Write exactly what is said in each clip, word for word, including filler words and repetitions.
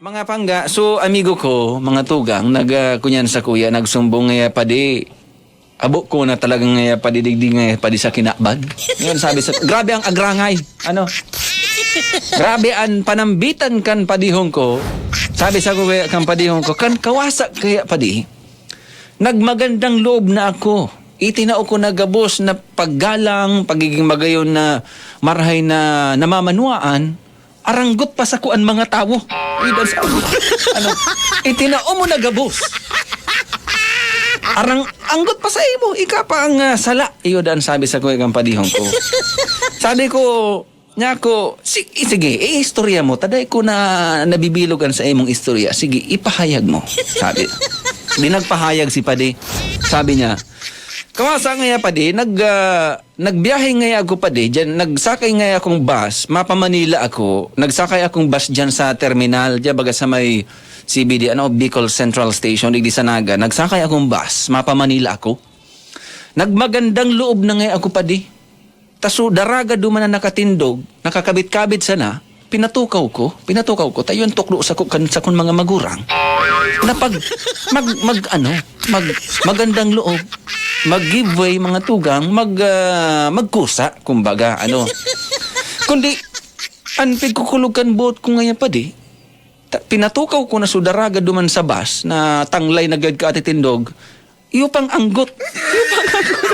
Mga pangga, so amigo ko, mga tugang, nag, ah, kunyan sa kuya, nagsumbong ngaya padi. Abo ko na talagang ngaya padi, digdi ngaya padi sa kinabag. Ngayon sabi sa, grabe ang agrangay. Ano? Grabe ang panambitan kan padihon ko. Sabi sa kuya kan padihon ko, kan kawasa kaya padi, nagmagandang loob na ako. Itinao ko na gabos na paggalang, pagiging magayon na marahay na namamanuaan, aranggot pa sa kuan mga tawo. Iyo dan sa ano, itinao mo na gabos. Arang anggot pa sa imo, ika pa ang ah, sala. Iyo dan sabi sa kuya kang padihon ko. Sabi ko, niya ako, "Si- sige, iistorya mo. Taday ko na nabibilogan sa imong istorya. Sige, ipahayag mo." Sabi. Di nagpahayag si Padi. Sabi niya, kawasa ngaya Padi, nag, ah, nagbiyahe ngaya ako Padi, dyan, nagsakay ngaya akong bus, mapa Manila ako, nagsakay akong bus dyan sa terminal, dyan baga sa may C B D, ano, Bicol Central Station, digdi sa Naga. Nagsakay akong bus, mapa Manila ako. Nagmagandang loob na ngaya ako Padi. Taso daraga duman na nakatindog, nakakabit-kabit sana, pinatukaw ko, pinatukaw ko, tayo ang tukdo sa ku-, kan, sa kun mga magurang. Na pag, mag, mag, ano, mag, magandang loob, mag-give way mga tugang, mag, ah, magkusa, kumbaga, ano. Kundi, an pigkukulog kan buot ko ngayon Padi, ta-, pinatukaw ko na so daraga duman sa bus, na tanglay na gad ka atitindog, iyo pang anggot. Iyo pang anggot.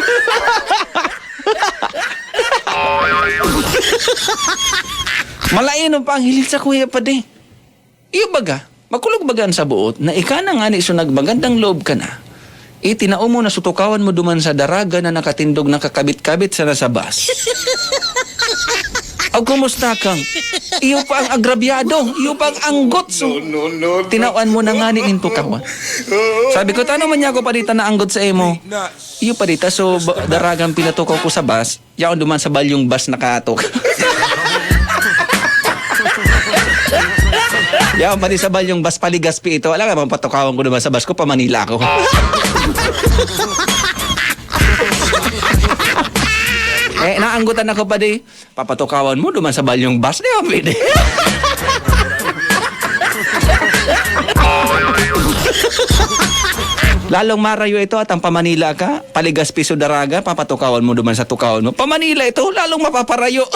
Malainom pa ang hiling sa kuya Padi. Iyo baga, makulog baga an sa buot na ika na ngani so nagmagandang loob ka na. Itinao mo na sutukawan mo duman sa daraga na nakatindog nakakabit-kabit sana sa bus. O kumusta kang? Iyo pa ang agrabyado, iyo pa ang anggot. So, tinawan mo na ngani nin tukawan. Sabi ko, tano man niya ako Padi ta naanggot sa imo? Iyo Padi ta, so ba- daragang pinatukaw ko sa bus, yaon duman sa balyong bus nakatok. Yaon Padi sa balyong bus, paligaspi ito. Alam nga, patukawan ko duman sa bus ko, pa Manila ako. Eh, naanggutan ako Padi. Papatukawan mo duman sa balyong bus, di ba pwede? Lalong marayo ito at ang pa Manila ka, paligaspi so daraga, papatukawan mo duman sa tukawan mo. Pa Manila ito, lalong mapaparayo.